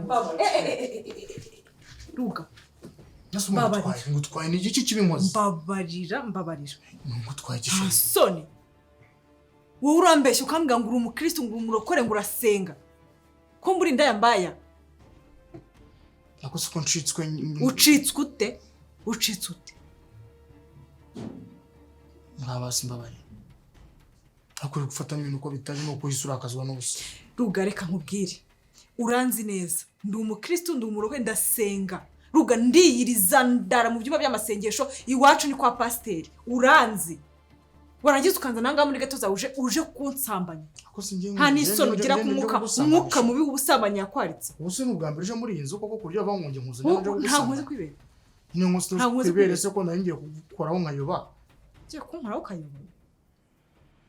Mbabarira. Ruga. Nase ngutwaye, ngutwaye ni igiki kibi nkoze? Mbabarira, mbabarira. Ngutwaye igishoro. Soni. Wowe urambeshya ukambwira ngo uri umukristo, ngo uri umurokore, ngo urasenga. Ko mburi indaya mbaya. Nako siko ncitswe. Ucitswe ute? Ucitswe ute? Mwabasi mbabarira. Akuri gufata n'ibintu uko bitari nuko uhise urakazwa n'ubusa. Ruga, reka nkubwire. Uranzi neza. Ndi umukristo, ndi umurokore, ndasenga. Ruga, ndiyiriza, ndara mu byumba by'amasengesho, iwacu ni kwa pasiteri. Uranzi. Warangiza ukanza nanga muri gato zawe uje kunsambanya. Nta n'isoni ugira ku mwuka, umwuka mubi w'ubusambanyi yakwaritse. Ubu se ni ubwa mbere uje muri iyi nzu koko kurya bankunge nkuzanye nje Ntabwo gusambanya. nzi kwibera. Nyine nkusi Ntabwo nzi kwibere se ko nari ngiye kugukoraho nkayoba. Ugiye kunkoraho ukayoba.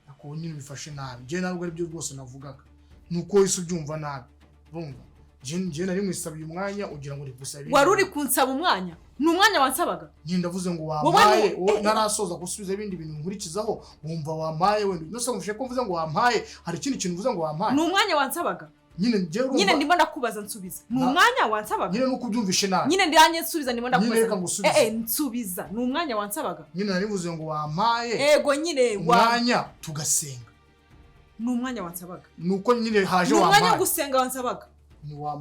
Ako nyine bifashe nabi. Njye ntabwo ari byo rwose navugaga. Nuko wese ubyumva nabi. Urumva? Njye nari mwisabiye umwanya ugira ngo rigusabire. Wari uri kunsaba umwanya? Ni umwanya wansabaga? Nyine ndavuze ngo wampaye, narasoza gusubiza ibindi bintu nkurikizaho, wumva wampaye wenda. Nose ngufashe ko mvuze ngo wampaye, hari ikindi kintu mvuze ngo wampaye. Ni umwanya wansabaga? Nyine njye urumva. Nyine ndimo ndakubaza nsubiza. Ni umwanya wansabaga? Nyine nuko ubyumvishe nabi. Nyine ndirange nsubiza, ndimo ndakubaza. Nyine reka ngusubize. Nsubiza. Ni umwanya wansabaga? Nyine nari mvuze ngo wampaye. Ego nyine umwanya tugasenga. Ni umwanya wansabaga. Nuko nyine haje wampaye. Ni umwanya wo gusenga wansabaga.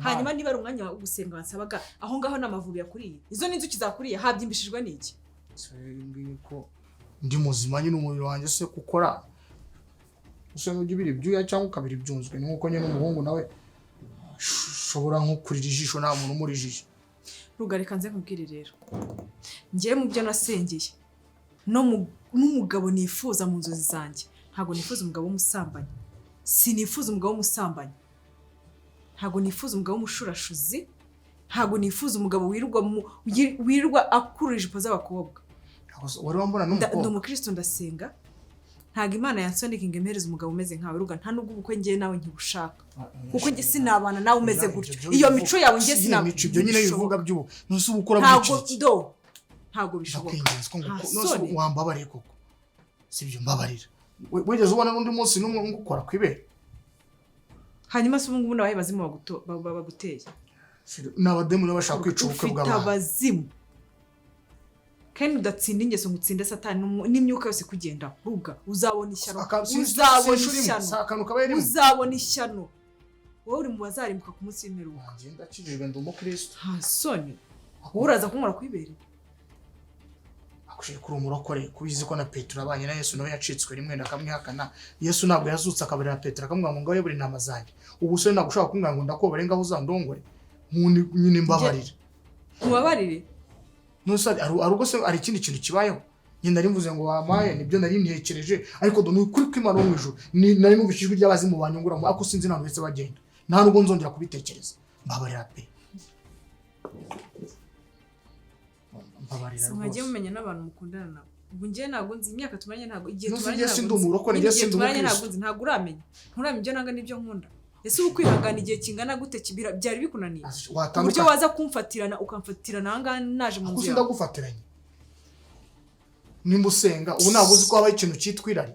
Hanyuma niba ari umwanya wo gusenga wansabaga, aho ngaho n'amavubi yakuriye, izo n'inzuki zakuriye, habyimbishijwe n'iki? Ko ndi muzima nyine umubiri wanjye se gukora use n'ujya ubira ibyuya cyangwa ukabira ibyunzwe, ni nkuko nyine umuhungu nawe ushobora nko kurira ijisho nta muntu umurijije. Ruga, reka nze nkubwire rero, njyewe mu byo nasengeye no n'umugabo nifuza mu nzozi zanjye, ntabwo nifuza umugabo w'umusambanyi, sinifuza umugabo w'umusambanyi, ntabwo nifuza umugabo w'umushurashuzi, ntabwo nifuza umugabo wirirwa akurura ijipo z'abakobwa. Wari wambona n'umukobwa? Ndi umukristo, ndasenga. Ntabwo Imana yansoneka ngo impereze umugabo umeze nkawe. Ruga, nta nubwo ubukwe ngiye nawe nkibushaka, kuko njye sinabana nawe umeze gutyo. Iyo mico yawe njye sinabana. Ibyo nyine bivuga by'ubu nuse ubukora ntabwo do ntabwo bishoboka. Ntabwo wambabariye koko, sibyo? Mbabarira. Wigeze ubona n'undi munsi n'umwe ngukora kwibere? Hanyuma se ubu ngubu nabaye bazimu baguteye? Ni abademu nabo bashaka kwica ubukwe bw'abantu. Ufite abazimu kandi udatsinda ingeso ngo utsinde satani n'imyuka yose kugenda. Ruga, uzabona ishyano, uzabona ishyano, uzabona ishyano. Wowe uri mu bazarimbuka ku munsi w'imperuka. Ngenda akijijwe ndi umukristo. Nta soni, wowe uraza kunkora kwibere. Akushe kuri umurokore kubizi ko na Petero abanye na Yesu nawe yacitswe rimwe ndakamwihakana. Yesu ntabwo yazutse akabarira Petero akamubwira ngo ngaho buri ntama zanjye. Ubu se ntabwo ushaka kumbwira ngo ndakobare ngaho uzandongore. Nyine mbabarira. Mubabarire. Nuse ari ubwo se ari ikindi kintu kibayeho? Nyine nari mvuze ngo wampaye, nibyo nari ntekereje, ariko do ni ukuri kw'Imana wo mu ijuru. Nari numvise ijwi ry'abazimu banyungura ngo ako sinzi ntabwo ndetse bagenda. Nta nubwo nzongera kubitekereza. Mbabarira pe. Mbabarira rwose. Mwagiye mumenya n'abantu mukundana nabo. Ubu njye ntabwo nzi imyaka tumaranye, ntabwo igihe tumaranye, ntabwo nzi umurokore, njye sindi umukristo. Ntabwo uramenya. Nturamenya ibyo nanga n'ibyo nkunda. Ese ubu kwihangana igihe kingana gute byari bikunaniye? Uburyo waza kumfatirana ukamfatirana aha ngaha naje mu nzu yawe. Ndagufatiranye. Nimba usenga ubu ntabwo uzi ko habaho ikintu cyitwa irari.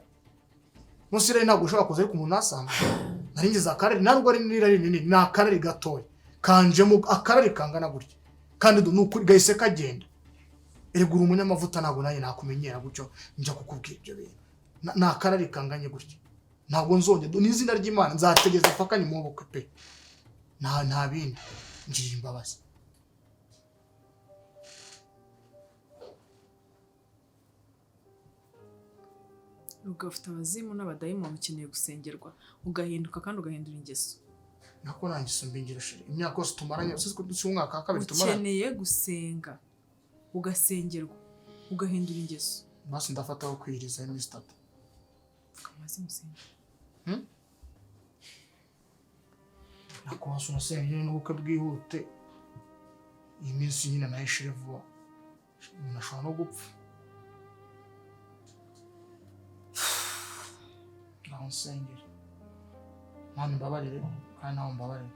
Munsi irari ntabwo ushobora kuza ariko umuntu asanga. Nari ngize akarari, ntabwo ari n'irari rinini, ni akarari gatoya. Kanjemo akarari kangana gutya. Kandi ni ukuri gahise kagenda. Erega uri umunyamavuta ntabwo nanjye nakumenyera gutyo njya kukubwira ibyo bintu. Ni akarari kanganye gutya. Ntabwo nzongera n'izina ry'Imana nzategeza paka ni mubukwe pe. Nta bindi, ngirira imbabazi. Ruga, ufite abazimu n'abadayimoni, ukeneye gusengerwa ugahinduka kandi ugahindura ingeso. Nako nanjye sumbingira shiri. Imyaka yose tumaranye, si umwaka wa kabiri tumaranye. Ukeneye gusenga ugasengerwa ugahindura ingeso. Basi ndafataho kwiriza iminsi 3. Amazi musenga. Nako wasunasenga nyine n'ubukwe bwihute. Iyi minsi nyine nayo ishire vuba. Umuntu ashobora no gupfa. Naho nsengera. Mana mbabarire kandi nawe mbabarire.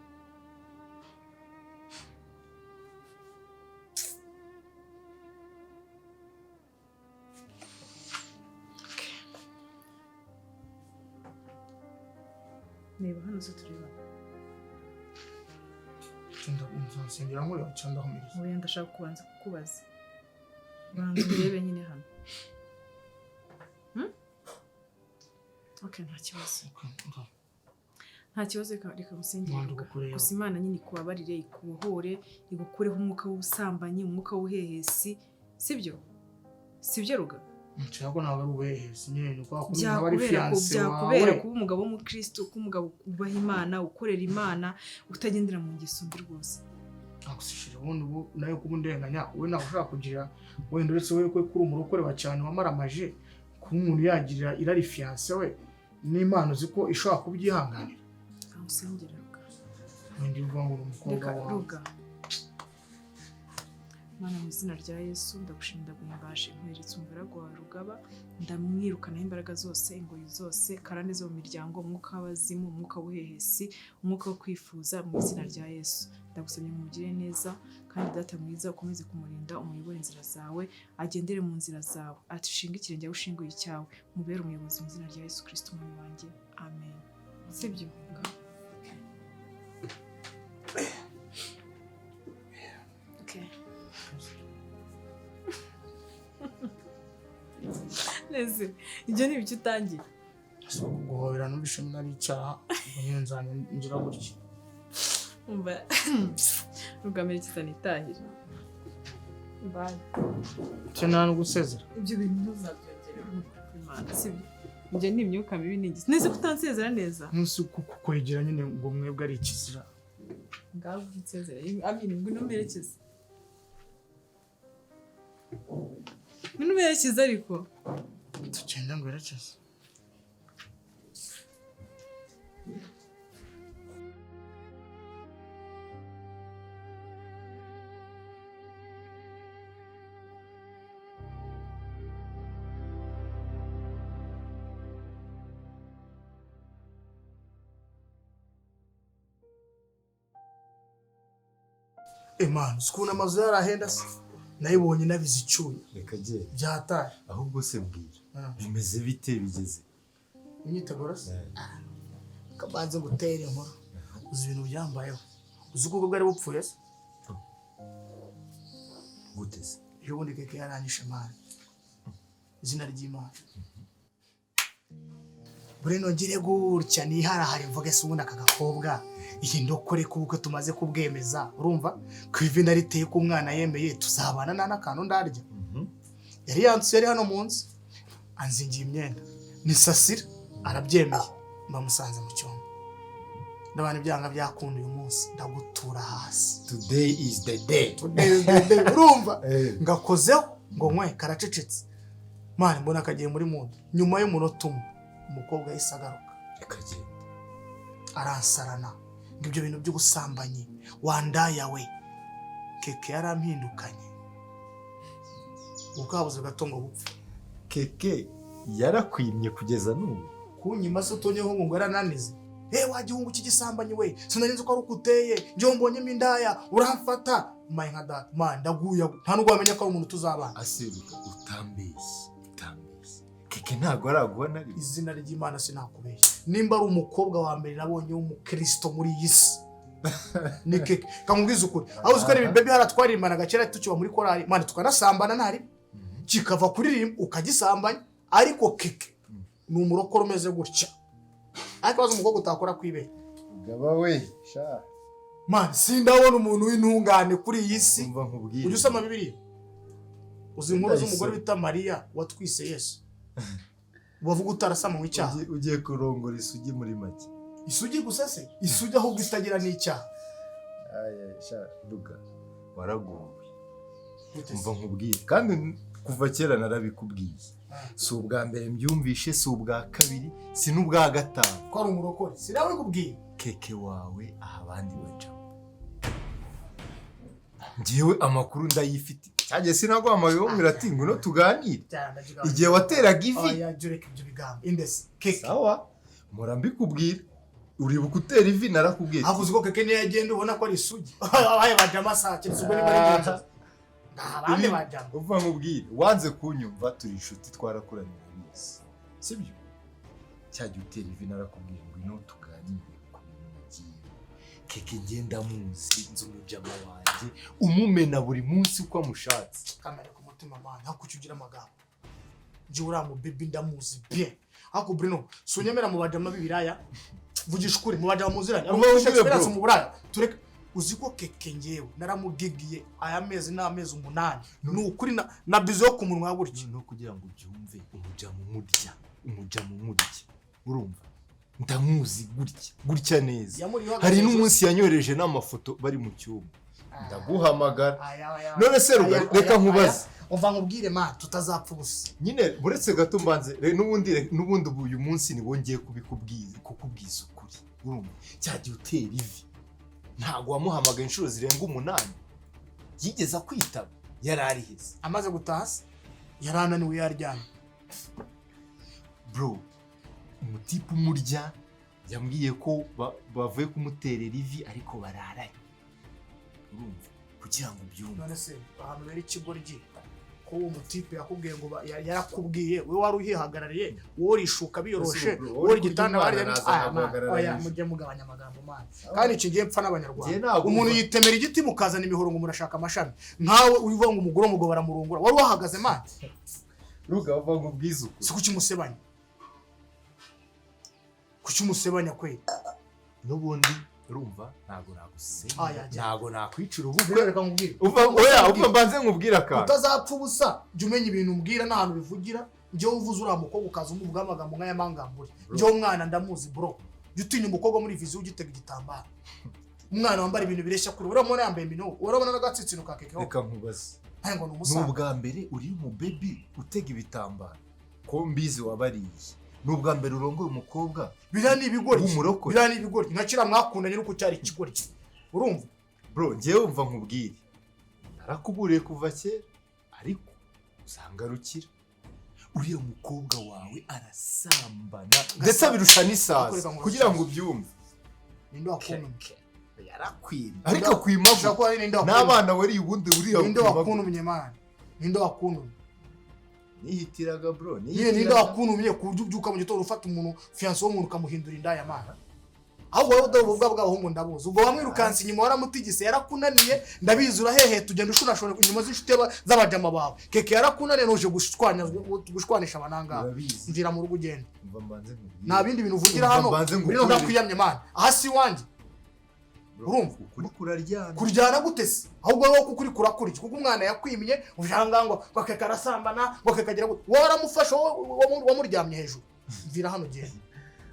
Reba hano se tureba. Nzasengera nkureba cyangwa ndahumiriza? Oya, ndashaka kubanza kukubaza. Banza urebe nyine hano. Okay, nta kibazo. Nta kibazo, reka musengere. Mwanda kukureba. Gusa Imana nyine ikubabarire, ikubohore, igukureho umwuka w'ubusambanyi, umwuka w'ubuhehesi. Sibyo? Sibyo, Ruga? Nshaka ko ntabwo ari ubuhehesi nyine, ni kwa kundi aba ari Byakubera fiancé byakubera wawe. kuba umugabo w'umukristo, kuba umugabo wubaha Imana, ukorera Imana, utagendera mu ngeso mbi rwose. Nagusishije ubundi ubu nawe kuba undenganya, wowe ntabwo ushobora kugira wenda, uretse wowe ko kuri umurokore wa cyane wamaramaje, kuba umuntu yagirira irari fiancé we n'Imana uzi ko ishobora kubyihanganira? Amusengere, Ruga. Wenda uvuga ngo ni umukobwa Reka wawe. Ruga. Mana, mu izina rya Yesu, ndagushimira, ndaguhimbaje. Nkweretse umugaragu wawe Rugaba, ndamwirukanaho imbaraga zose, ingoyi zose, karande zo mu miryango, umwuka w'abazimu, umwuka w'ubuhehesi, umwuka wo kwifuza, mu izina rya Yesu. Ndagusabye ngo umugire neza, kandi Data mwiza, ukomeze kumurinda, umuyobore inzira zawe, agendere mu nzira zawe, ashinge ikirenge aho ushinguye icyawe, mubere umuyobozi, mu izina rya Yesu Kristo umwami wanjye, amen. Sibyo? Okay. Neze, ibyo ni ibiki utangiye? Si kuguhobera numvise ari icyaha, ubwo nyine nzajya ngira gutya. Umva, rugamerekeza nitahire. Bye. Icyo nta no gusezera. Ibyo bintu ntuzabyongere, Imana, sibyo? Ibyo ni imyuka mibi n'ingeso. Neze, kutansezera neza. Munsi kukwegera nyine ngo mwebwe ari ikizira. Ngaho unsezera. Amini, ngwino mperekeze. Ngwino umerekeze ariko. Tugenda ngo werekeze. Imana, uzi ukuntu amazu yarahenda se? Nayibonye nabize icyuya. Reka genda. Byataye. Ahubwo se mbwira, bimeze bite, bigeze? Imyiteguro se, kabanze ngutere inkuru. Uzi ibintu byambayeho? Uzi ko ubwo bwari bupfuye se? Gute se? Ejo bundi Keke yaranyishe, man, izina ry'Imana. Buri nongere gutya niharahari mvuge se, ubundi aka gakobwa, iyi ndokore, ko ubukwe tumaze kubwemeza, urumva ku ivi nariteye, ko umwana yemeye tuzabana, nta n'akantu ndarya. Yari yansuye, ari hano mu nzu, anzingiye imyenda nisasira, arabyemeye. Mbamusanze mu cyumba, ndabana ibyanga byakunda, uyu munsi ndagutura hasi. Today is the day. Today is the day, urumva? Eh. Ngakozeho ngo nkwe, karacecetse, man, mbona kagiye muri mood. Nyuma y'umunota umwe umukobwa yahise agaruka. Reka genda. Aransarana ngo ibyo bintu by'ubusambanyi, wandaya we. Keke yarampindukanye, ubwabuze gato ngo bupfe. Keke yarakwimye kugeza n'ubu? Kunyima se utonyeho ngo yarananize? Eh, wa gihungu cy'igisambanyi we, sinari nzi ko ari uko uteye. Njyewe mbonyemo indaya uramfata maye nka data, man, ndaguye, nta nubwo wamenya ko ari umuntu tuzabana. Aseruka, utambeshye, utambeshye, Keke ntabwo araguha na rimwe? Izina ry'Imana, sinakubeshya, nimba ari umukobwa wa mbere nabonye w'umukristo muri iyi si ni Keke. Kamubwiza ukuri, aho uzi ko ari ibibebi hariya twaririmbanaga kera tukiba muri korali, man, tukanasambana ntari kikava kuririmba ukagisambanya, ariko Keke ni umurokore umeze gutya, ariko bazi umukobwa utakora kwibera. Gaba we sha. Man, sindabona umuntu w'intungane kuri iyi si. Umva nkubwire. Ujya usoma Bibiliya? Uzi inkuru Ndayisoma. z'umugore bita Mariya watwise Yesu, bavuga utarasama icyaha? Ugiye kurongora isugi muri make. Isugi gusa se? Isugi ahubwo itagira n'icyaha. Aya sha Luga, waraguwe. Umva nkubwire, kandi kuva kera narabikubwiye, si ubwa mbere mbyumvishe, si ubwa kabiri, si n'ubwa gatanu. Ko ari umurokore, sinabikubwiye? Keke wawe aha abandi bacamo, njyewe amakuru ndayifite. Cyagiye sinaguhamagaye wumvira ati ngwino tuganire, igihe wateraga ivi. Oya, jya ureka ibyo bigambo indesi Keke. Sawa, mpora mbikubwira, uribuka utera ivi narakubwiye. Aho uzi ko Keke niyo agenda ubona ko ari isugi? Abaye bajama saa keretse ubwo niba ari inzozi, nta bandi bajama. Uva nkubwire, wanze kunyumva, turi inshuti, twarakuranye, urabizi, sibyo? Cyagiye utera ivi narakubwiye ngwino tuganire ku bintu nagiye. Keke ngenda muzi, nzi umujama wanjye umumena buri munsi uko amushatse. Kamere ku mutima man, aho kuki ugira amagambo? Njye uriya mu baby ndamuzi bien. Ariko Bruno, si unyemera mu bajama b'ibiraya? Vugisha ukuri, mu bajama muziranye? Uba Ufite wumve, experience bro. mu buraya? Tureke, uzi ko Keke ngewe naramugigiye aya mezi ni amezi 8, ni ukuri na bizo yo ku munwa gutya. No kugira ngo ubyumve, umujama umurya, umujama umurya, urumva ndamuzi gutya gutya neza. Yamuriyeho Hari agasozo. n'umunsi yanyohereje n'amafoto bari mu cyumba, ndaguhamagara. Aya, aya, None se Rugari, aya, reka aya, nkubaze. aya. Umva nkubwire man, tutazapfa ubusa. Nyine buretse gato mbanze n'ubundi ubu uyu munsi nibwo ngiye kubikubwiza, kukubwiza ukuri. Urumva cya gihe utera ivi, ntabwo wamuhamagaye inshuro zirenga 8 yigeze akwitaba? Yari ariheze? Amaze gutaha se yari ananiwe, yaryamye. Bro, umutipe umurya yambwiye ko bavuye kumuterera ivi ariko bararanye. Urumva, kugira ngo ubyumve. None se ahantu rero ikigoryi ko uwo mutipe yakubwiye ngo yarakubwiye, we wari uhihagarariye, wowe urishuka biyoroshe? Ese bro, Wowe uri igitanda kurya barya. umwana naza Aya, man, nkaguhagarara oya, hejuru. Mujye mugabanya amagambo man. Kandi iki ngiye mpfa Njye n'abanyarwanda, ntabwo umuntu umva. yitemera igiti mukazana imihoro ngo murashaka amashami. Nkawe ubivuga ngo umugore, umugabo baramurongora, wari wahagaze man? Ruga, uva ngo ubwize ukuri. Si kuki umusebanya? Kuki umusebanya kweli? N'ubundi urumva ntabwo nagusenya, Aya, jya. ntabwo nakwicira ubukwe. Reka nkubwire. Uva, oya, uva mbanze nkubwire akantu. Utazapfa ubusa, jya umenya ibintu umbwira n'ahantu bivugira. Njyewe uvuze uriya mukobwa ukaza umuvugaho amagambo nk'aya mangambure, njyewe umwana ndamuzi bro. Jya utinya umukobwa muri viziyo ugitega igitambaro, umwana wambara ibintu bireshya kure. Urabona yambaye mino, urabona n'agatsitsino ka Kekeho. Reka nkubaze. Ntago ngo ni Ni umusaza. ubwa mbere uri mu baby utega ibitambaro? Ko mbizi wabariye, ni ubwa mbere urongoye umukobwa Biriya ni ibigoryi. w'umurokore? Biriya ni ibigoryi, nka kiriya mwakundanye nuko cyari ikigoryi, urumva? Bro, njyewe umva nkubwire, narakuburiye kuva kera ariko uzangarukira. Uriya mukobwa wawe arasambana, ndetse abirusha n'isazi. Reka nkubaze. Kugira ngo ubyumve. Ninde wakuntumye? Yarakwimye, ariko akwima Ushobora kuba ari ninde wakuntumye? n'abana wariye ubundi uriya Ninde akwima. wakuntumye man? Ninde wakuntumye? Nihitiraga bro. Nyine ninde Nihitiraga. wakuntumye ku buryo ubyuka mu gitondo ufata umuntu, fiancé w'umuntu, ukamuhindura indaya man? Ahubwo wowe udaba ubwa bw'abahungu ndabuzi. Ubwo wamwirukanse inyuma, waramutigise, yarakunaniye, ndabizi. Uraheheta, ugenda ushunashuna inyuma z'inshuti z'abajama bawe. Keke yarakunaniye, nuje gushwanisha abanangaha. Urabizi. Mvira mu rugo ugende. Umva mbanze nkubwire. Nta bindi bintu uvugira Umva hano. mbanze Bino ngukurire. ndakwiyamye man, aha si iwanjye. Bro, Urumva? ukuri kuraryana. Kuryana gute se? Ahubwo wowe kuko uri kurakurya, kuko umwana yakwimye, ujanga ngo Keke arasambana, ngo Keke agira gute. Wowe waramufashe, wowe wamuryamye hejuru. Mvira hano ugende.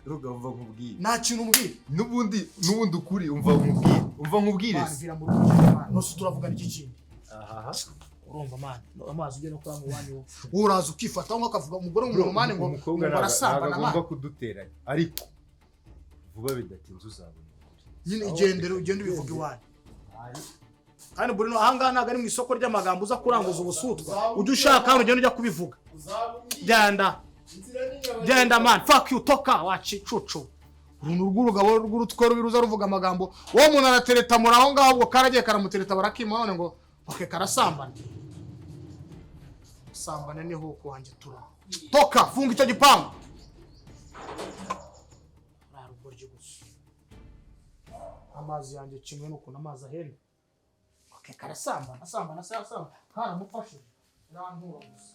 Ruga, umva nkubwire. Nta kintu umbwira. N'ubundi ukuri, umva nkubwire, umva nkubwire Man, se. mvira mu rugo ugende, man. Nose turavugana iki kindi? Ahaha. Urumva man, amazi ugenda kuri mu wanyu, wowe uraza ukifata nko akavuga umugore w'umuntu man ngo Umukobwa ngo ntabwo arasambana ntabwo man. agomba kuduteranya, ariko vuba bidatinze uzabona ukuri. Nyine igendere, ugende ubivuga iwanyu. Kandi Bruno, ahangaha ntabwo ari mu isoko ry'amagambo uza kuranguza ubusutwa. Ujya ushaka hano ugenda ujya kubivuga. Genda, genda man, fuck you, toka wacicucu. Uruntu rw'urugabo rw'urutwe rubi ruza ruvuga amagambo. Uwo muntu aratereta muri aho ngaho, ubwo karagiye karamutereta barakima, none ngo okay karasambana. Sambana niho wanjye tura. Toka, funga icyo gipangu. Rarugoryi gusa. Amazi yanjye kimwe n'ukuntu amazi ahenda. Okay karasambana, asambana, asambana, karamufashe irantura gusa.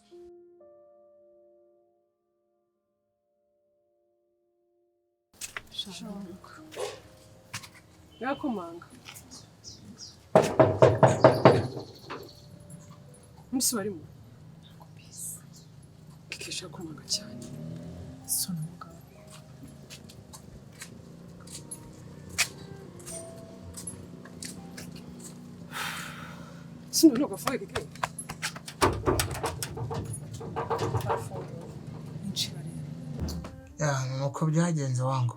Shanuka. Yakomanga. Umunsi barimo. Ntabwo mbizi. Kikesha yakomanga cyane. Sona mugabo. Sino ntabwo afunguye kike. Arafunguye. Inshira rero. Ya, nuko byagenze wangu.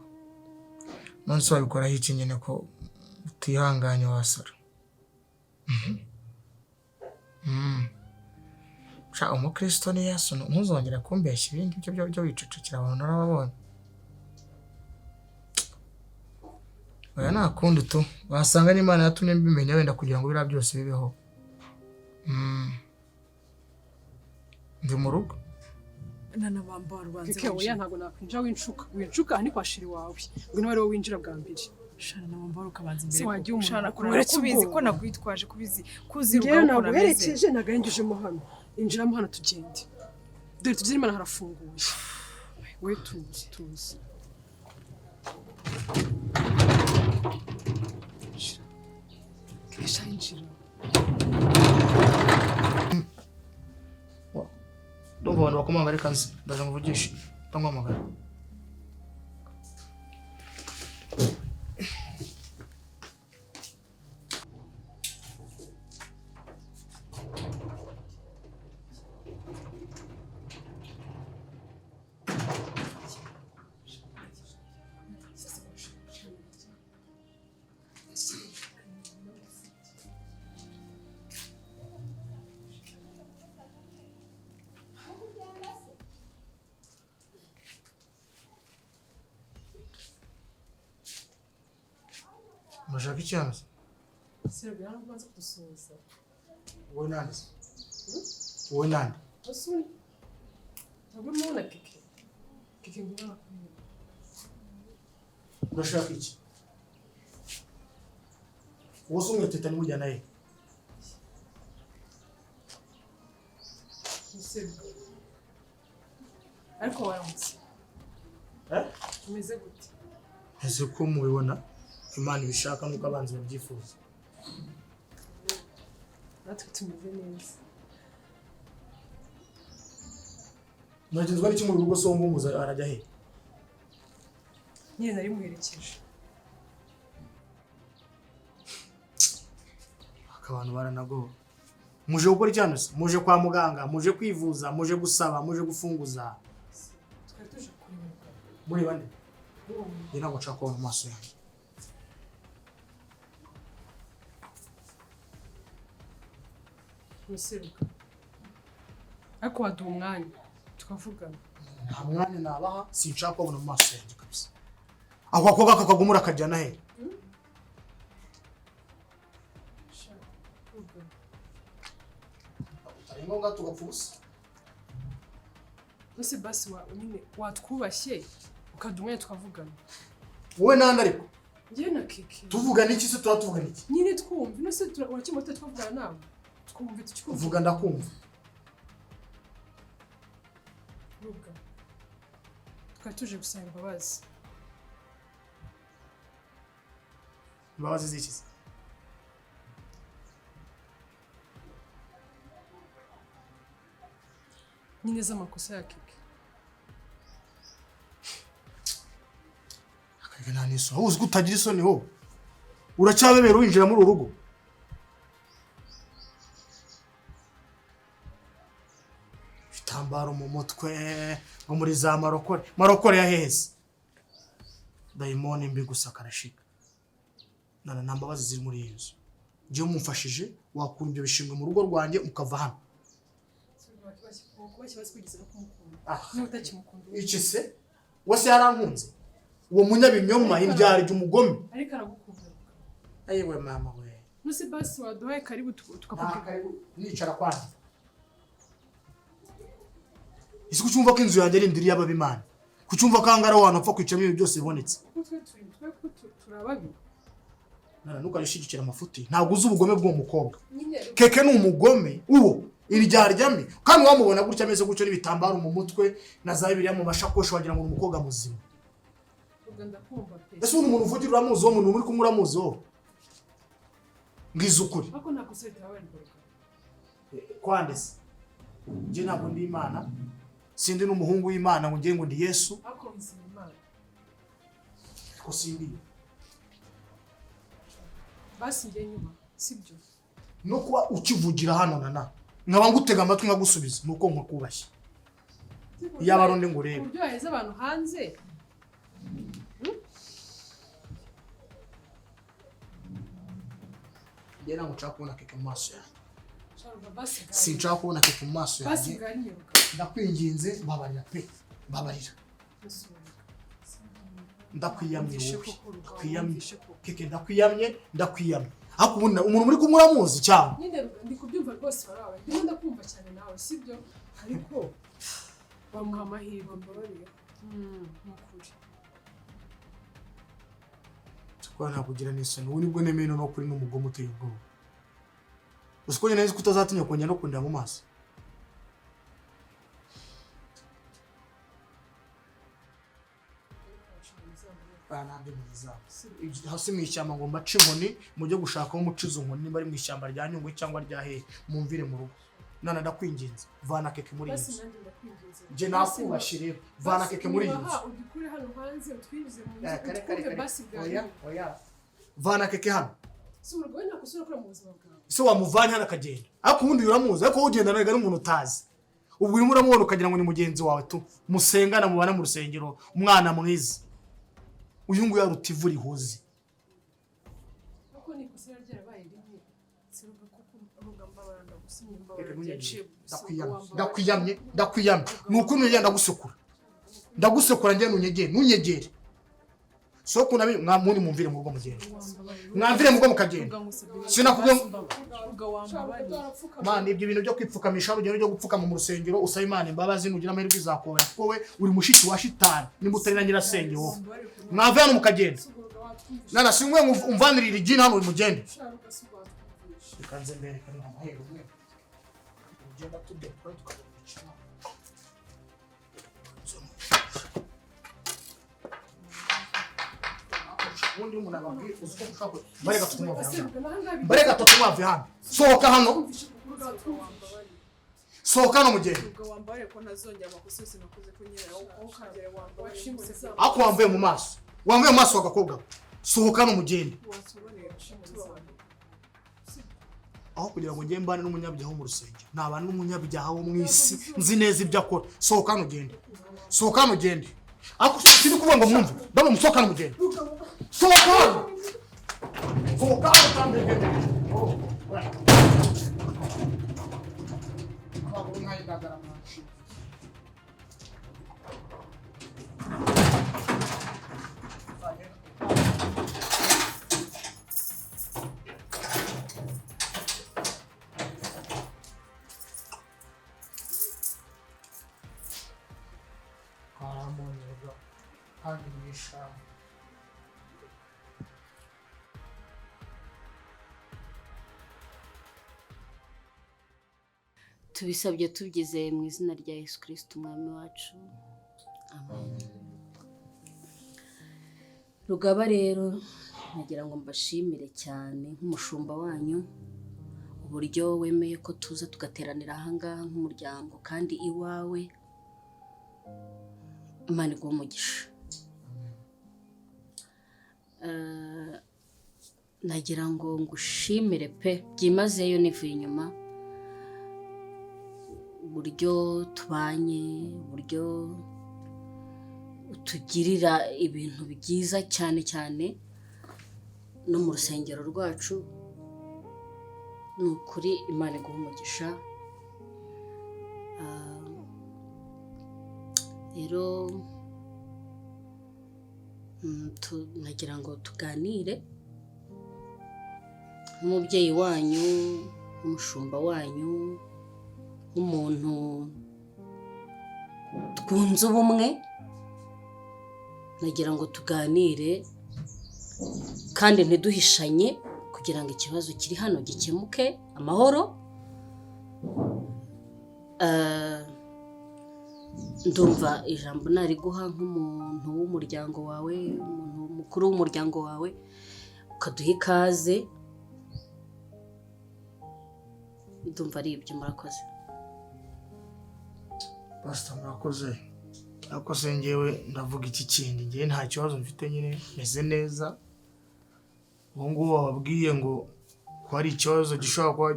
Nonse wabikoraho iki nyine ko utihanganye wasara? Sha, umukristo ni Yesu, ntuzongere kumbeshya ibindi byo wicecekera, abantu narababonye. Oya, nta kundi tu, wasanga n'Imana yatumye mbimenya wenda kugira ngo biriya byose bibeho. Ndi mu rugo. Nanabamba rubanza. Kike, oya, ntabwo nakwinjira. Winshuka, winshuka, aha ni kwa chéri wawe. Ngwino, wari wowe winjira bwa mbere. Shana na wambara ukabanza imbere. Se wagiye umuntu Shana akweretse kubizi ko ubwoba. nakwitwaje kubizi kuzi Ngewe urugo ukuntu ameze. naguherekeje, ntabwo ari njye ujemo hano. Injiramo hano tugende. Dore tugeze Imana harafunguye. We tuzi tuzi. Injira. Kesha injira. Ndumva abantu bakomanga, reka nze ndaje muvugishe, ndamuhamagara. Murashaka iki hano se? Serge hano ubanza kudusuhuza. Wowe nande se? Wowe nande? Basuri. Ntabwo urimo ubona Keke. Keke ngwino nakubwira. Urashaka iki? Wowe se umweteta nimujyana he? Serge. Ariko waramutse. Eh? Umeze gute? Ese ko mubibona Imana ibishaka nuko abanzi babyifuza. Natwe tumeze neza. Muragenzwa n'iki mu rugo? So ngumuza arajya he? Nyine nari muherekeje. Abantu baranagowe. Muje gukora iki hano se? Muje kwa muganga, muje kwivuza, muje gusaba, muje gufunguza. Twari tuje kureba. Muri bande? Njye ntabwo nshaka kubona mu maso yanjye. Museruka. Ariko waduha umwanya tukavugana. Nta mwanya nabaha, sinshaka kubona mu maso yanjye kabisa. Ako gakobwa kakagumura akajyana he? Utari ngombwa tugapfa ubusa. Ese basi wa nyine watwubashye ukaduha umwanya tukavugana. Wowe nande ariko? Njyewe na Keke. Tuvugana iki se? Tuba tuvugana iki? Nyine twumve, ino se urakimota twavugana nawe. Twumve tukikumva. Vuga ndakumva. Ruga. Twari tuje gusaba imbabazi. Imbabazi z'iki se? Nyine z'amakosa ya Keke. Akareka nta n'isoni. Wowe uzi ko utagira isoni wowe? Uracyabebera winjira muri uru rugo? Ibitambaro mu mutwe ngo muri za marokore. Marokore ya hehe se? Dayimoni mbi gusa karashika. Nana nta mbabazi ziri muri iyi nzu. Njyewe mumfashije wakura ibyo bishingwe mu rugo rwanjye mukava hano. Iki se? Wose yarankunze. Uwo munyabinyoma indyarya umugome. Ariko aragukunda. Ayiwe mama we. Nuse basi waduhaye karibu tukakubwira. Nicara kwanjye. Ese kucyumva ko inzu yanjye ari indiri y'ababimana? Kucyumva ko angara wantu apfa kwicamo ibintu byose bibonetse? Turababi. Nana ntukarishigikira amafuti. Ntabwo uzi ubugome bw'uwo mukobwa. Keke ni umugome uwo iryaryami kandi wamubona gutya ameze gutyo n'ibitambaro mu mutwe na za Bibiliya mu mashakoshi wagira ngo ni umukobwa muzima. Ese uyu muntu uvugira uramuzi, uwo muntu muri kumwe uramuzi wowe? Ngize ukuri. Ariko ntabwo se bitabaye. Kwande se? Njye ntabwo ndi Imana. Sindi n'umuhungu w'Imana ngo ngiye ngo ndi Yesu. Ariko wizera Imana. Ko sindi. Basi njye nyuma, sibyo? No kuba ukivugira hano nana. Nkaba ngutega amatwi nkagusubiza nuko nkakubashye. Iyaba ari undi ngo urebe. Uburyo waheza abantu hanze. Njye ntabwo nshaka kubona Keke mu maso yanjye. Sinshaka kubona Keke mu maso yanjye. Ndakwinginze mbabarira pe. Mbabarira. Ndakwiyamye wowe. Ndakwiyamye. Keke ndakwiyamye, ndakwiyamye. Ariko ubundi umuntu muri kumwe uramuzi cyangwa? Nyine ndi kubyumva rwose barawe. Ndimo ndakumva cyane nawe, sibyo? Ariko bamuha amahirwe mbabarira. Nukuri. Kuba nakugira n'isoni, ubu nibwo nemeye no kuri n'umugome uteye ubwoba. Uzi ko nyine nzi ko utazatinya kongera no kundeba mu maso. Ah, ntabyo muzaba. Hasi mu ishyamba ngo mbace inkoni, mujye gushaka aho muca izo nkoni, niba ari mu ishyamba rya Nyungwe cyangwa rya hehe, mumvire mu rugo. Nana ndakwinginze, vana Keke muri iyi Basi nzu. nanjye ndakwinginze. Njye nakubashye rero, vana Basi Keke muri iyi nzu. nubaha, udukure hano hanze utwinjize mu nzu Eh, kare kare utwumve kare. basi bwa Oya, nyuma. oya. Vana Keke hano. Si urugo we nta kosa urakora mu buzima bwawe. Ese wamuvanye hano akagenda? Ariko ubundi uramuzi, ariko wowe ugendana n'umuntu utazi. Ubwo urimo uramubona ukagira ngo ni mugenzi wawe tu. Musengana mubana mu rusengero, umwana mwiza. Uyu nguyu aruta ivu rihoze. Ariko ni ikosa ryari ryarabaye rimwe. Siruga kuko ruga mbabara ndagusinye mbabara Reka ntunyegere. byaciye bugufi. Ndakwiyamye, Wambabara. ndakwiyamye, ndakwiyamye. Ni ukuri nugenda ndagusekura. Ndagusekura njye ntunyegere, ntunyegere. Soko nabi mwamundi mumvire mu rugo mugenda. Mwamvire mu rugo mukagenda. Sinakubwiye Ruga wambabariye. Mana, ibyo bintu byo kwipfukamisha, urugero ryo gupfukama mu rusengero usaba Imana imbabazi, nugira amahirwe izakubera kuko we uri mushiki wa shitani nimba utari na nyirasenge wowe. Mwave hano mukagenda. Nana singwe umvanirira igini hano mugende. Reka nze mbereke amahirwe umwe. Ugenda tujya kure tukajya gukina. Ubundi umuntu ababwira uzi ko ushaka bareka tutumwave hano. Bareka tutumwave hano. Sohoka hano. Sohoka hano mugende. Ruga wambabariye ko ntazongera amakosa yose nakoze ko nyine aho wambabariye. Ariko wamvuye mu maso. Wamvuye mu maso w'agakobwa. Sohoka hano mugende. Watubareye tubabarire. Aho kugira ngo njye mbane n'umunyabyaha wo mu rusengero, nabana n'umunyabyaha wo mu isi, nzi neza ibyo akora. Sohoka hano ugende. Sohoka hano ugende. Ariko sindi kuvuga ngo mwumve. Ndabona musohoka hano mugende. Sohoka hano. Sohoka hano kandi ugende. Oh, oya. Amaguru nk'ay'indagara mwanshize. Karamboneraga kandi mu ishyamba. Tubisabye tubyizeye mu izina rya Yesu Kristo umwami wacu, amen. Rugaba rero nagira ngo mbashimire cyane nk'umushumba wanyu, uburyo wemeye ko tuza tugateranira ahangaha nk'umuryango kandi iwawe. Imana iguhe umugisha. Nagira ngo ngushimire pe byimazeyo nivuye inyuma, uburyo tubanye, uburyo utugirira ibintu byiza cyane cyane no mu rusengero rwacu. Ni ukuri Imana iguhe umugisha. Rero nagira ngo tuganire nk'umubyeyi wanyu, nk'umushumba wanyu, nk'umuntu twunze ubumwe. Nagira ngo tuganire kandi ntiduhishanye kugira ngo ikibazo kiri hano gikemuke amahoro. Ndumva ijambo nariguha nk'umuntu w'umuryango wawe, umuntu mukuru w'umuryango wawe, ukaduha ikaze. Ndumva ari ibyo, murakoze. Pastor murakoze. Ariko se njyewe ndavuga iki kindi, njyewe nta kibazo mfite nyine, meze neza. Ubu ngubu wababwiye ngo ko hari ikibazo gishobora kuba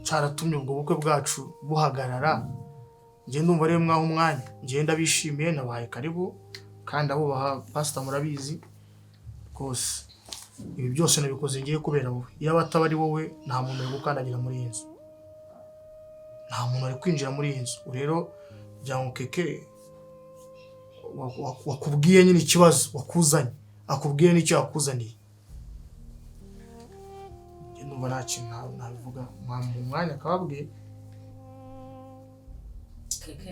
cyaratumye ubwo bukwe bwacu buhagarara, njye ndumva ariyo mwaha umwanya. Njye ndabishimiye, nabahaye karibu kandi abubaha Pastor murabizi rwose. Ibi byose nabikoze ngiye kubera wowe. Iyo ataba ari wowe nta muntu uri gukandagira muri iyi nzu, nta muntu ari kwinjira muri iyi nzu. Rero ngo Keke wakubwiye nyine ikibazo wakuzanye, akubwiye n'icyo yakuzaniye. Njye ndumva nta kintu nabivuga, mwamuha umwanya akababwiye. Keke,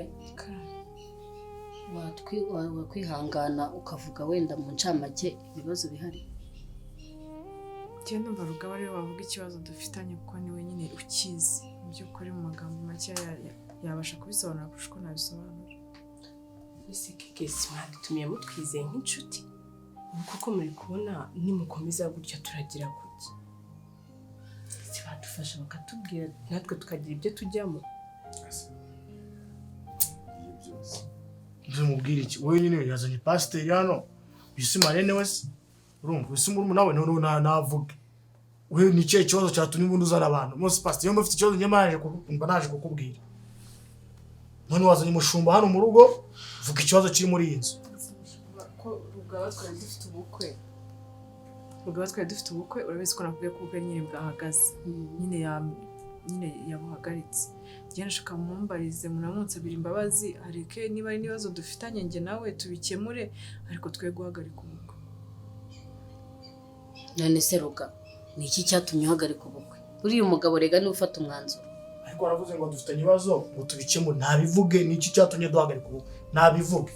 Wakwihangana ukavuga wenda mu ncamake ibibazo bihari. Njyewe ndumva Rugaba ariwe wavuga ikibazo dufitanye, kuko niwe nyine ukizi mu by'ukuri. Mu magambo make yabasha kubisobanura kurusha uko nabisobanura. Ese Kekesi, mwadutumiye mutwizeye nk'inshuti, ubu kuko muri kubona nimukomeza gutya turagira kuki? Si badufasha bakatubwira, natwe tukagira ibyo tujyamo? Iyo byose. Nzimubwira iki? Wowe nyine yazanye pasiteri hano, wisi marene wese, urumva wisi murumuna we. Noneho navuge we, ni ikihe kibazo cyatumye ubundi uzana abantu munsi? Pasiteri, iyo mufite ikibazo, njye mba naje kukubwira. None wazanye umushumba hano mu rugo, vuga ikibazo kiri muri iyi nzu. Ko Rugaba twari dufite ubukwe, Rugaba twari dufite ubukwe, urabizi ko nakubwiye ko ubukwe nyine bwahagaze, nyine yabuhagaritse. Njye nashaka mumbarize, munamunsabira imbabazi, areke niba ari n'ibibazo dufitanye njye nawe tubikemure, ariko twe guhagarika ubukwe. None se Ruga, ni iki cyatumye uhagarika ubukwe? Uriya umugabo rega niwe ufata umwanzuro. Ariko waravuze ngo dufitanye ibibazo ngo tubikemure. Ntabivuge, ni iki cyatumye duhagarika ubukwe? Ntabivuge.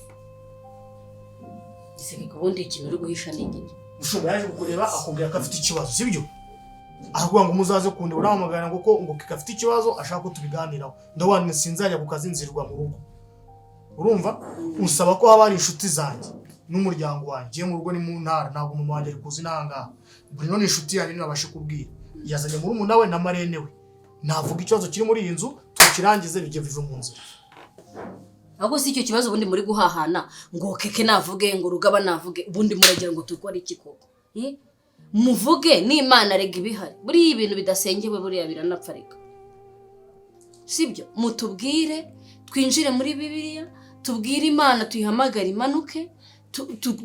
Ese ubundi ikintu uri guhisha ni igiki? Umushumba yaje kukureba, akubwira ko afite ikibazo, sibyo? Aravuga ngo muzaze kundeba, urahamagara ngo ko ngo kika afite ikibazo ashaka ko tubiganiraho. Ndavuga nti sinzajya ku kazi, nzirwa mu rugo. Urumva, usaba ko haba hari inshuti zanjye n'umuryango wanjye. Ngiye mu rugo, ni mu ntara, ntabwo mama wanjye ari kuzi n'ahangaha. Bruno ni inshuti yanjye, nabashe kubwira. Yazanye murumuna we na marene we. Navuga ikibazo kiri muri iyi nzu, tukirangize, bijye bive mu nzira. Ahubwo si icyo kibazo ubundi muri guhahana, ngo Keke navuge, ngo Rugaba navuge, ubundi muragira ngo dukore iki koko? Eh? Muvuge n'Imana rega ibihari. Buriya ibintu bidasengewe buriya biranapfa rega, sibyo? Mutubwire, twinjire muri Bibiliya, tubwire Imana, tuyihamagare imanuke,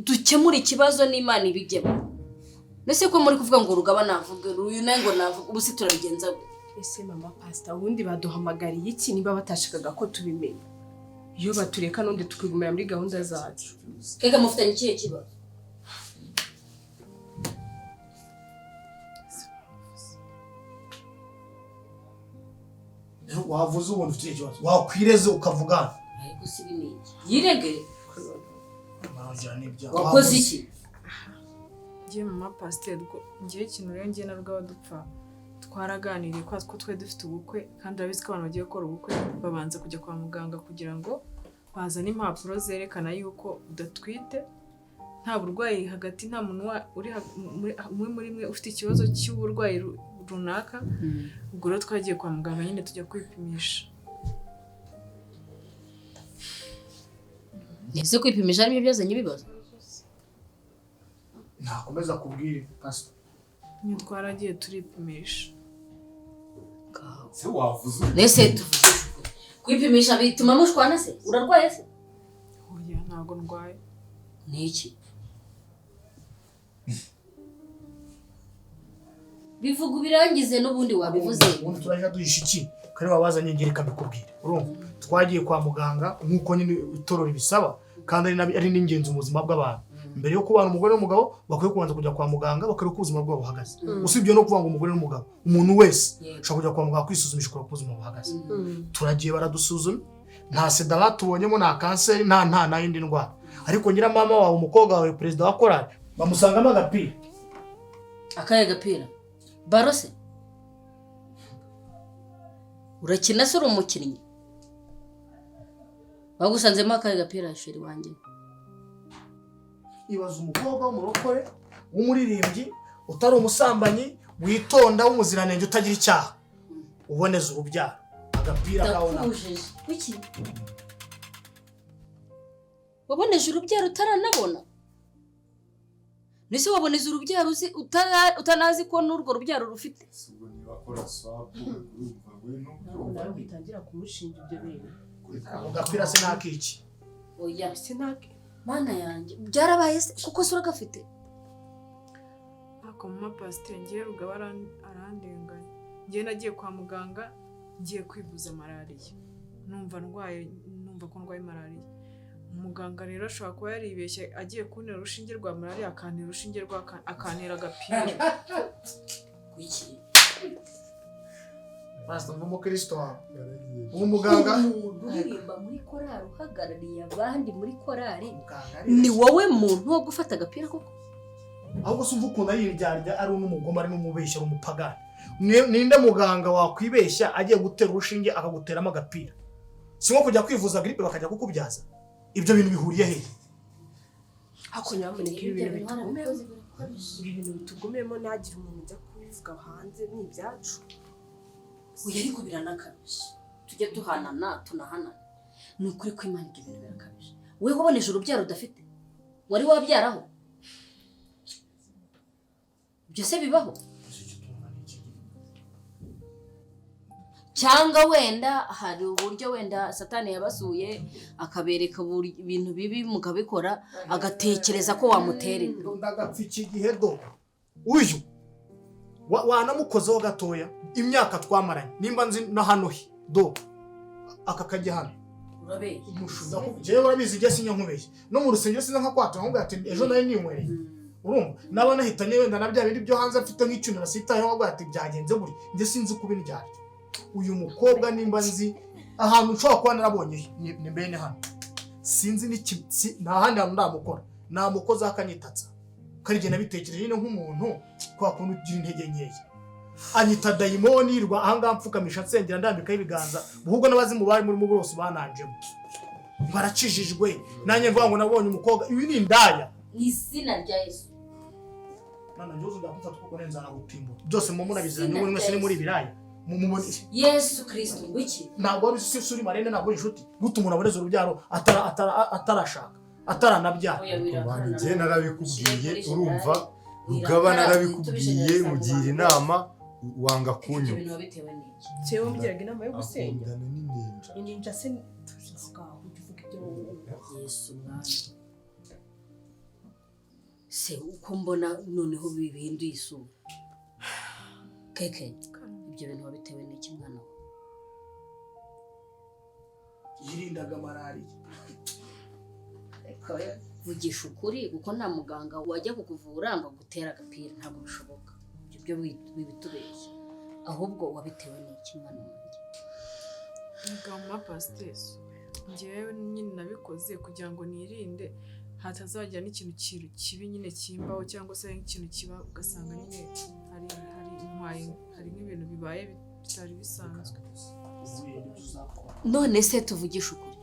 dukemure ikibazo n'Imana ibijyemo. Mbese ko muri kuvuga ngo Rugaba navuge, uyu nawe ngo navuge, ubu se turabigenza gute? Ese mama pasita, ubundi baduhamagariye iki niba batashakaga ko tubimenya? Iyo batureka n'undi tukigumira muri gahunda zacu. Keke, mufitanye ikihe kibazo? Wavuze ubundi ufite ikibazo, wakwireze ukavugana. Ariko si ibi ni iki? Yirege. Barongera n'ibyaha. Wakoze iki? Njye mama pasiteri, njyewe ikintu rero njye na Rugaba dupfa, twaraganiriye ko twari dufite ubukwe, kandi urabizi ko abantu bagiye gukora ubukwe babanza kujya kwa muganga kugira ngo bazane impapuro zerekana yuko udatwite, nta burwayi hagati, nta muntu uri umwe muri mwe ufite ikibazo cy'uburwayi runaka. Ubwo rero twagiye kwa muganga nyine tujya kwipimisha. Ese kwipimisha aribyo byazanye ibibazo? Ntakomeza kubwira pastor. Nyine twaragiye turipimisha. Se wavuze? Nese tuvuge kwipimisha bituma mushwana se? Urarwaye se? Oya, ntabwo ndwaye. Ni iki? Bivuga ubirangize, n'ubundi wabivuze. Ubundi turajya duhisha iki kare wabazanye? Ngere kabikubwira. Urumva, twagiye kwa muganga nk'uko nyine itorero ribisaba, kandi ari n'ingenzi mu buzima bw'abantu. Mbere yo kubana, umugore n'umugabo bakwiye kubanza kujya kwa muganga bakareba uko ubuzima bwabo buhagaze. Usibye no kuvuga ngo umugore n'umugabo, umuntu wese ushobora kujya kwa muganga kwisuzumisha ukareba uko ubuzima buhagaze. Turagiye, baradusuzuma, nta sida batubonyemo, nta kanseri, nta n'indi ndwara. Ariko nyiramama wawe, umukobwa wawe perezida wa korali, bamusangamo agapira. Akahe gapira? Baro se urakina? Se uri umukinnyi? Bagusanzemo akahe gapira, chéri wanjye? Ibaza umukobwa w'umurokore, w'umuririmbyi, utari umusambanyi, witonda, w'umuziranenge, utagira icyaha, uboneza urubyaro, agapira kawe. Ndakujije kuki waboneje urubyaro utaranabona? Mbese waboneza urubyaro uzi utanazi ko n'urwo rubyaro rufite? Si ubwo niba akora swapu, urumva we Ntabwo nawe utangira kumushinja ibyo bintu. Ako gapira se nakiki? Oya. Sinake. Mana yanjye, byarabaye se kuko se uragafite? Ariko mama pasiteri, ngewe Rugaba arandenganya. Ngewe nagiye kwa muganga ngiye kwivuza malariya, numva ndwaye, numva ko ndwaye malariya. Umuganga rero ashobora kuba yaribeshye, agiye kuntera urushinge rwa malariya akantera urushinge rwa akantera agapira. Kuki? Pastor mva umukristo wawe. Uwo muganga umuntu uririmba muri korari uhagarariye abandi muri korari Muganga ni wowe muntu wo gufata agapira koko? Ahubwo se umva ukuntu ari indyarya, ari n'umugome, ari n'umubeshya, ari umupagani. Ninde muganga wakwibeshya agiye gutera urushinge akaguteramo agapira? Si nko kujya kwivuza grippe bakajya kukubyaza? Ibyo bintu bihuriye hehe? Ariko nyamuneka ibi bintu bitugumemo, ibi bintu bitugumemo, ntihagire umuntu ujya kubivuga hanze, ni ibyacu. Oya, ariko biranakabije, tujye duhanana tunahanana. Ni ukuri ko Imana, ibyo bintu birakabije. Wowe waboneje urubyaro udafite, wari wabyaraho? Ibyo se bibaho? Cyangwa wenda hari uburyo wenda Satani yabasuye akabereka ibintu bibi mukabikora, agatekereza ko wamutera inda. Ndagapfa iki gihe do uyu wanamukozeho gatoya, imyaka twamaranye nimba nzi na hano he do aka kajya hano. Urabeshya. Jewe urabizi ijya sinya nkubeshya no mu rusengero sinza nka kwatura nkubwira ati ejo nari ninywereye. Urumva naba nahitanye wenda na bya bindi byo hanze mfite nk'icyuma nasitayeho, nkubwira ati byagenze gutya, njye sinzi kuba indyarya. Uyu mukobwa nimba nzi ahantu nshobora kuba narabonye ni bene hano, sinzi nta handi hantu ndamukora, namukozaho akanyitatsa karigenda bitekereje nyine nk'umuntu kwa kuntu ugira intege nkeya, anyita dayimoni yirwa ahangaha mfukamisha nsengera ndambikaho ibiganza, ahubwo n'abazimu bari murimo bose bananjemo barakijijwe, nanjye mvuga ngo nabonye umukobwa, ibi ni indaya. Mu izina rya Yesu. Nana njye uzongera kumfata ukuboko neza nagutimbura byose mu munabiziranye ubu mwese ni muri biraya mumubone. Yesu Kristo ngwiki. Ntabwo wari uzi uri marene, ntabwo uri inshuti gute umuntu aboneza urubyaro atarashaka ataranabyara. Oya, wirakara. Njye narabikubwiye, urumva Rugaba, narabikubwiye mugira inama wanga Ibyo kunyumva. bintu wabitewe n'iki? Jewe wamugiraga inama yo gusenya? Akundana n'ininja. Ininja se tuzi aho ngaho ujya uvuga ibyo wowe. Yesu mwami, se uko mbona noneho bihinduye isura. Keke, ibyo bintu wabitewe n'iki mwana we? Yirindaga malariya. Vugisha ukuri, kuko nta muganga wajya kukuvura ngo agutere agapira, ntabwo bishoboka. Ibyo byo wibitubeshya, ahubwo wabitewe n'iki mwana wanjye? Muganga pasiteri, njyewe nyine nabikoze kugira ngo nirinde hatazagira n'ikintu kibi nyine kimbaho, cyangwa se ikintu kiba ugasanga nyine hari intwaye, hari nk'ibintu bibaye bitari bisanzwe. None se tuvugishe ukuri,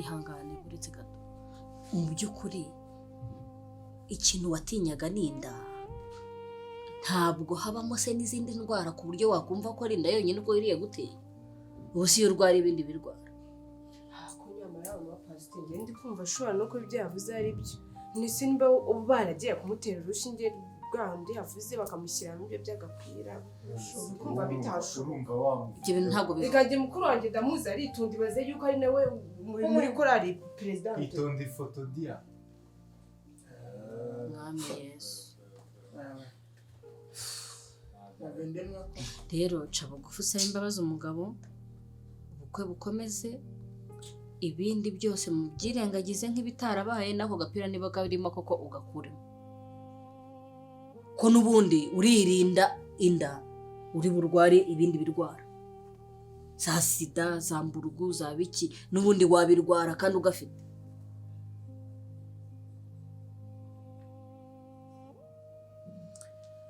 ihangane uretse gato, mu by'ukuri ikintu watinyaga ni inda? Ntabwo habamo se n'izindi ndwara ku buryo wakumva ko ari inda yonyine uko iriye guteye? Ubu si iyo urwara ibindi birwara. Ko nyamara abo bapasiteri njye ndi kumva ashobora no kuba ibyo yavuze ari byo. Ndetse niba ubu baragiye kumutera urushinge rwa rundi yavuze bakamushyiramo ibyo by'agapira, kumva bitashoboka. Urumva wamuvuga. Ibyo bintu ntabwo bibaho. Reka njye mukuru wanjye ndamuzi aritonda, ibaze yuko ari nawe muri korali perezida. Itonde ifoto dia. Mwami Yesu. Rero ca bugufi usaba imbabazi umugabo, ubukwe bukomeze, ibindi byose mubyirengagize nk'ibitarabaye, n'ako gapira niba karimo koko ugakuremo, ko n'ubundi uririnda inda uri burware ibindi birwara za sida, za mburugu, za biki, n'ubundi wabirwara kandi ugafite.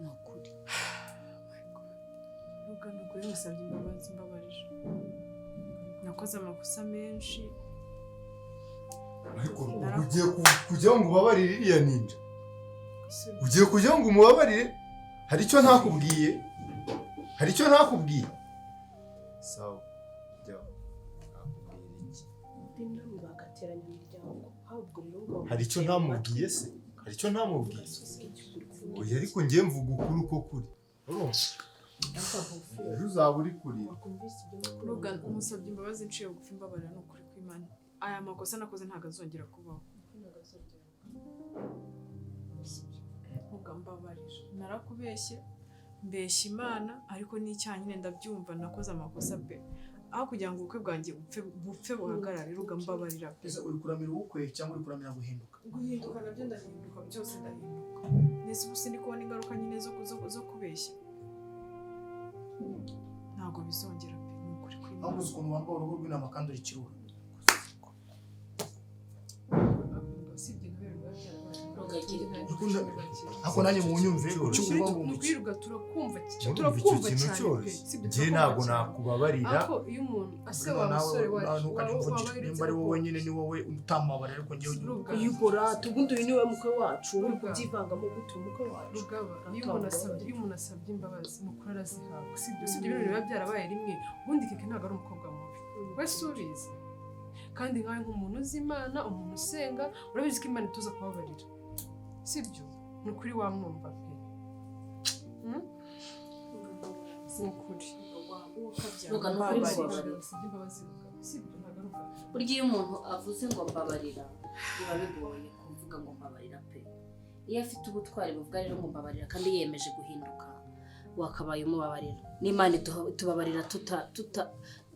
Ni ukuri. Ruga, ni ukuri musabye imbabazi, mbabarira, nakoze amakosa menshi. Ariko ubu ugiye kugira ngo ubabarire iriya ninja? Ugiye kugira ngo umubabarire? Hari icyo ntakubwiye? Hari icyo ntakubwiye? Sawa, jya nakubwira iki? Rimwe bagateranya imiryango, ahubwo rero ngo Hari icyo ntamubwiye se? Hari icyo ntamubwiye? Oya, ariko njye mvuga ukuri uko kuri. Urumva ejo uzaba uri kurira. Wakumvise ibyo mukuru Ruga, musabye imbabazi nciye bugufi, mbabarira, ni ukuri kw'Imana, aya makosa nakoze ntabwo azongera kubaho. Ruga, mbabarira, narakubeshye, mbeshya Imana, ariko n'icyaha nyine ndabyumva, nakoze amakosa pe, aho kugira ngo ubukwe bwanjye bupfe buhagarare. Ruga, mbabarira pe. Ese uri kuramira ubukwe cyangwa uri kuramira guhinduka? Guhinduka nabyo ndahinduka, byose ndahinduka. Ndetse ubu sindi kubona ingaruka nyine zo kubeshya. Nta Ntabwo bizongera pe, ni ukuri kw'Imana. Aho uzi ukuntu wambaye uruhu rw'intama kandi uri ikirura. Usibye nka biriya biba byarabaye. Rugagira. Ariko nanjye munyumve Cyoroshye. uki uvuga ngo Ni umuki. ukwiruka turakumva Urumva icyo turakumva kintu cyane pe. cyoroshye? Sibyo, Njye turakumva ntabwo cyane. nakubabarira. Ariko iyo umuntu ase Bruno, wa nawe musore wacu ntukajye umvugira. waba Nimba ari wowe nyine ni wowe utamubabarira, ariko njyewe Ruga. Uyikora ubundi uyu niwe mukwe wacu uri Ruga. kubyivangamo gute umukwe wacu? Rugaba, iyo umuntu asabye imbabazi ni ukuri arazihabwa. Sibyo, ibintu biba byarabaye rimwe. Ubundi Keke ntabwo ari umukobwa mubi, wese ubizi, kandi nkawe nk'umuntu uzi Imana, umuntu usenga, urabizi ko Imana ituza kubabarira, sibyo? Ni ukuri wamwumva pe. Ni ukuri. Ruga, ni ukuri mubabarira. Usabye imbabazi Rugaba, sibyo? Ntabwo ari ubwa Burya iyo umuntu avuze ngo mbabarira, biba bigoye kuvuga ngo mbabarira pe. Iyo afite ubutwari buvuga rero ngo mbabarira kandi yiyemeje guhinduka, wakabaye umubabarira. N'Imana itubabarira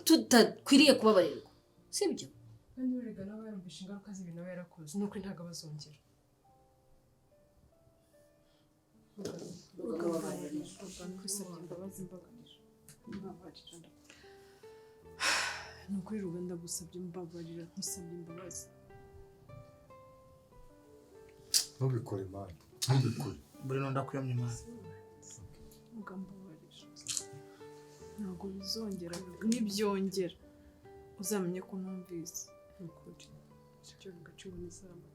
tutakwiriye kubabarirwa, sibyo? Kandi urega nawe yarumvishe ingaruka z'ibintu aba yarakoze, ni ukuri ntabwo abazongera. Ruga, babarira. Nkusabye imbabazi, mbabarira, mbabarira. Ni ukuri Ruga, ndagusabye mbabarira, nkusabye imbabazi. Ntubikore man, ntubikore. Bruno, ndakwiyamye man. Ruga, mbabarira, ntabwo bizongera. Nibyongera uzamenye ko ntumvise. Ni ukuri sibyo Ruga, cyubona izamba.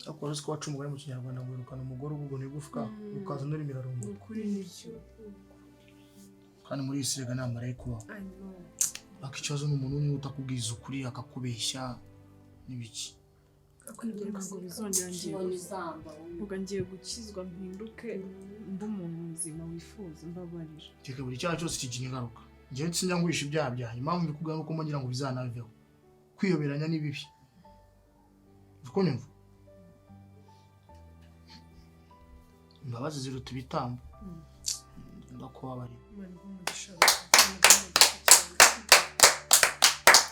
Ariko wari uzi ko waca umugore mu Kinyarwanda ngo wirukana umugore ubugona igufwa ukaza undi mirarungu. Ni ukuri nibyo. Kandi muri iyi si rega nta marayika ubaho. I know. Ariko ikibazo ni umuntu umwe utakubwiza ukuri akakubeshya n'ibiki. Ntabwo bizongera, ngiye Mbonye izamba. Ruga, ngiye gukizwa mpinduke mbe umuntu muzima wifuza, mbabarira. Kereka buri cyaha cyose kigira ingaruka. Njyewe sinjya nguhisha ibyaha byanjye. Impamvu mbikubwira nuko mba ngira ngo bizanabiveho. Kwiyoberanya ni bibi. Uri kunyumva? Imbabazi ziruta ibitambo. Ndakubabarira. Imana iguhe umugisha, Ruga. Imana iguhe umugisha cyane.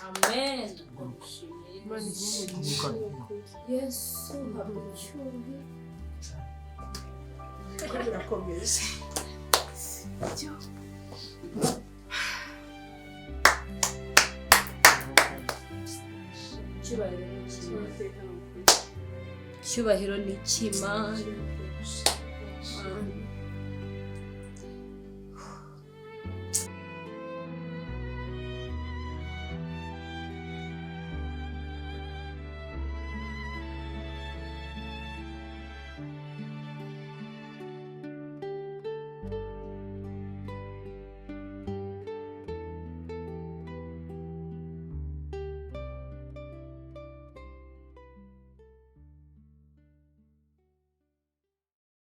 Amen. Ndagushimiye. Imana iguhe umugisha. Yesu habwa icyubahiro. Ko birakomeje. Icyubahiro ni icy'Imana. Icyubahiro ni icy'Imana. Imana.